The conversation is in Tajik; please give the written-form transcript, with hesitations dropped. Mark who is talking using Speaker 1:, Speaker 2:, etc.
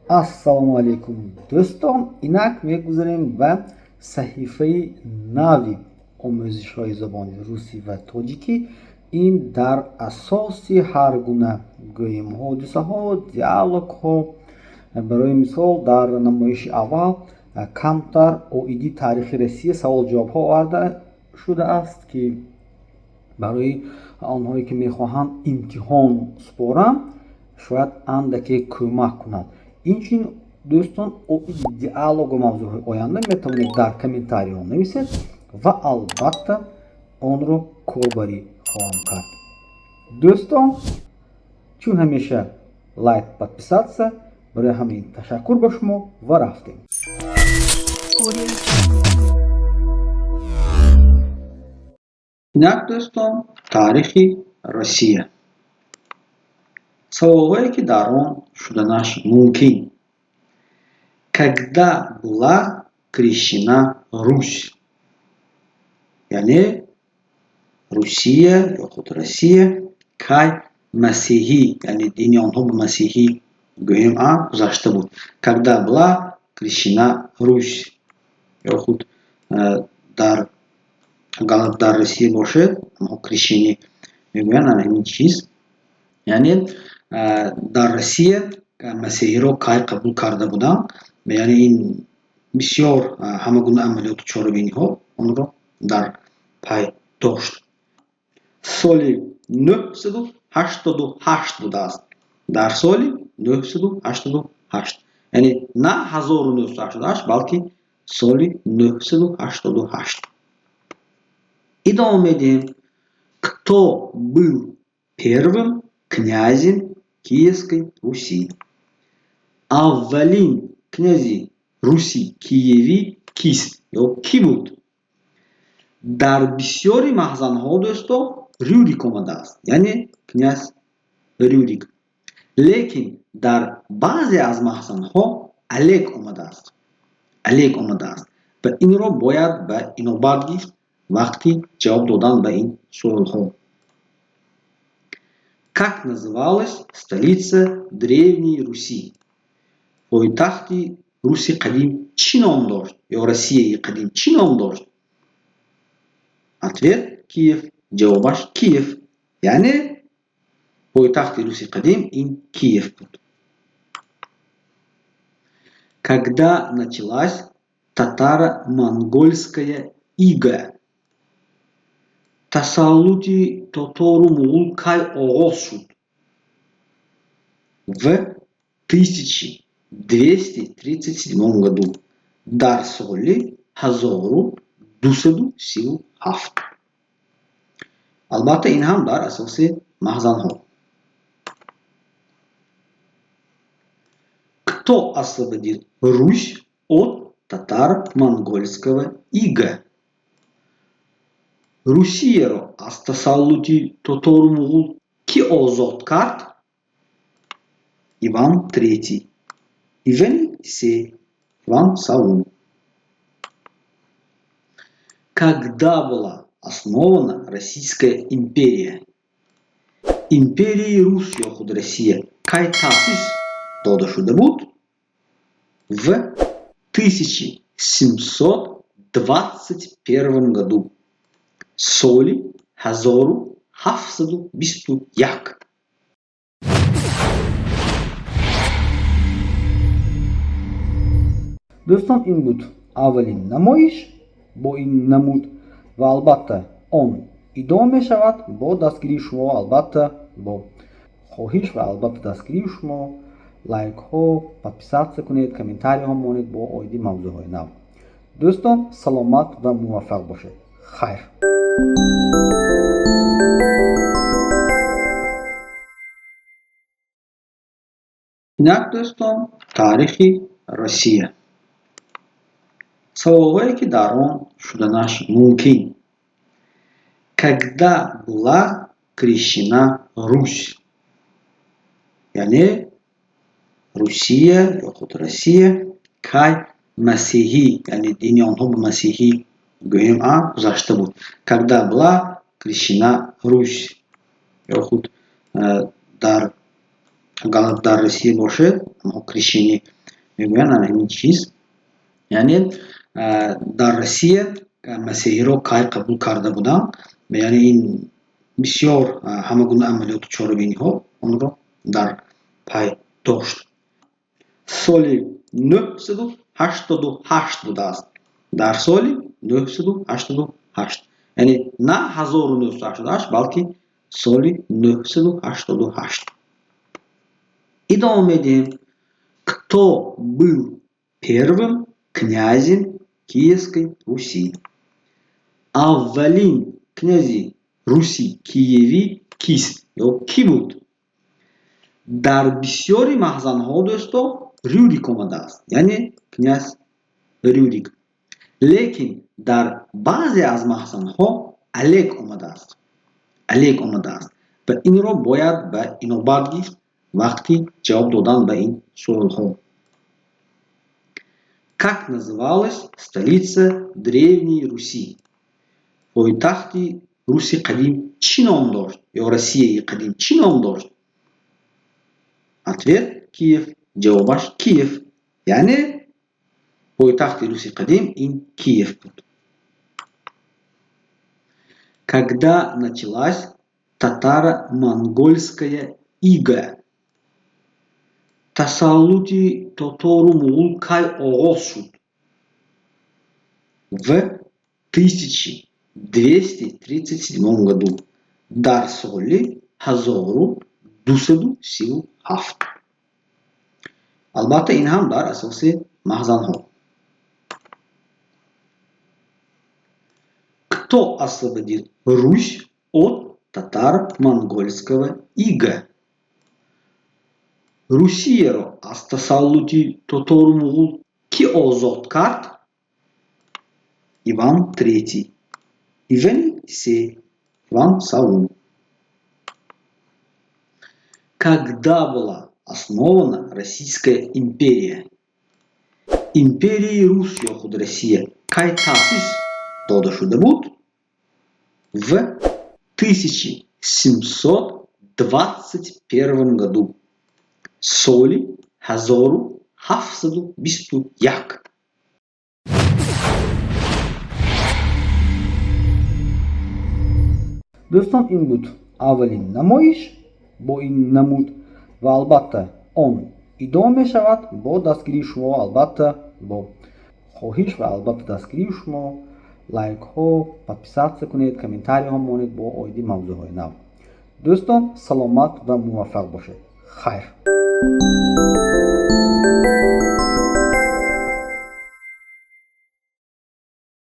Speaker 1: Ассалому алайкум, дӯстон! Инак мегузарем ба саҳифаи нави омӯзишҳои забони русӣ ва тоҷикӣ. Ин дар асоси ҳар гуна, гӯем, ҳодисаҳо, диалогҳо. Барои мисол, дар намоиши аввал камтар оиди таърихи Россия савол-ҷавобҳо оварда шудааст, ки барои онҳое, ки мехоҳанд имтиҳон супоранд, шояд андаке кӯмак кунад. Инчунин, дӯстон, оиди диалогу мавзӯъҳои оянда метавонед дар комментариҳо нависед ва албатта онро корбарӣ хоҳам кард. Дӯстон, чун ҳамеша, лайк, подписаться. Барои ҳамин ташаккур ба шумо ва рафтем.
Speaker 2: Инак, дӯстон, таърихи Россия, саволҳое, ки дар он шуданаш мумкин. Когда была крещена Русь? Яъне Русия ё худ Россия кай масеҳӣ, яъне дини онҳо ба масеҳӣ, гӯем, гузашта буд? Когда была крещена Русь? Ё худ дар Россия бошед, онҳо крещение мегӯянд, ана ҳамин чиз. Яъне дар Россия масеҳиро кай қабул карда буданд? Яъне ин бисёр ҳама гуна амалиёту чорабиниҳо онро дар пай дошт. Соли 988 будааст, дар соли 988, яъне на 1988, балки соли 988. Идома медиҳем. Кто был первым князем Киевской Руси? Аввалин князи Руси Киевӣ кист ё кӣ буд? Дар бисёри маҳзанҳо, дӯсто, Рюрик омадааст, яъне князь Рюрик, лекин дар баъзе аз маҳзанҳо Олег омадааст, Олег омадааст ва инро бояд ба инобат гирифт вақти ҷавоб додан ба ин суолҳо. Как называлась столица Древней Руси? Пойтахти Руси қадим чӣ ном дошт ё Россияи қадим чӣ ном дошт? Ответ: Киев. Ҷавобаш Киев, яъне пойтахти Руси қадим ин Киев буд. Когда началась татаро-монгольская ига? Тасаллути тотору муғул кай оғоз шуд? В 1237 году, дар соли 1237. Албатта, ин ҳам дар асоси маҳзанҳо. Кто освободил Русь от татаро-монгольского ига? Русияро аз тасаллути тотору муғул кӣ озод кард? Иван Третий, Ивани Се, Иван Савун. Когда была основана Российская империя? Империяи Рус ё худ Россия кай таъсис дода шуда буд? В 1721 году, соли 1721.
Speaker 1: Дӯстон, ин буд аввалин намоиш бо ин намуд ва албатта он идома мешавад бо дастгирии шумо, албатта бо хоҳиш ва албатта дастгирии шумо. Лайкҳо, подписаться кунед, комментариҳо монед бо оиди мавзӯъҳои нав. Дӯстон, саломат ва муваффақ бошед. Хайр.
Speaker 2: Инак, дӯстон, таърихи Россия, саволҳое, ки дар он шуданаш мумкин. Когда была крещена Русь? Яъне Русия ё худ Россия кай масеҳӣ, яъне дини онҳо ба масеҳӣ, гӯем, гузашта буд? Когда была крещена Русь? Ё худ дар Россия бошед, онҳо крещение Мегӯянд ана ҳамин чиз, яъне дар Россия масеҳиро кай қабул карда буданд, яъне ин бисёр ҳама гуна амалиёту чорабиниҳо онро дар пай дошт. Соли 988 будааст. Дар соли 988, яъне на 1988, балки соли 988. Идома медиҳем. Кто был первым князем Киевской Руси? Аввалин князи Руси Киевӣ кист ё кӣ буд? Дар бисёри маҳзанҳо, дӯсто, Рюрик омадааст, яъне князь Рюрик. Лекин дар баъзе аз маҳзанҳо Олег омадааст. Олег омадааст ва инро бояд ба инобат гирифт вақти ҷавоб додан ба ин суолҳо. Как называлась столица Древней Руси? Пойтахти Руси қадим чӣ ном дошт? Ё Россияи қадим чӣ ном дошт? Ответ: Киев. Ҷавобаш Киев. Яъне пойтахти Руси қадим ин Киев буд. Когда началась татаро-монгольская ига? Тасаллути тотору муғул кай оғоз шуд? В 1237 году. Дар соли 1237. Албатта, ин ҳам дар асоси маҳзанҳо. Кто освободил Русь от татаро-монгольского ига? Русияро аз тасаллути тотору муғул кӣ озод кард? Иван Третий. Ивани Се. Иван Савун. Когда была основана Российская империя? Империяи Рус ё худ Россия кай таъсис дода шуда буд? В 1721 году. Соли 1721.
Speaker 1: Дӯстон, ин буд аввалин намоиш бо ин намуд ва албатта он идома мешавад бо дастгирии шумо, албатта бо хоҳиш ва албатта дастгирии шумо. Лайкҳо, подписаться кунед, комментариҳо монед бо оиди мавзӯъҳои нав. Дӯстон, саломат ва муваффақ бошед. Хайр.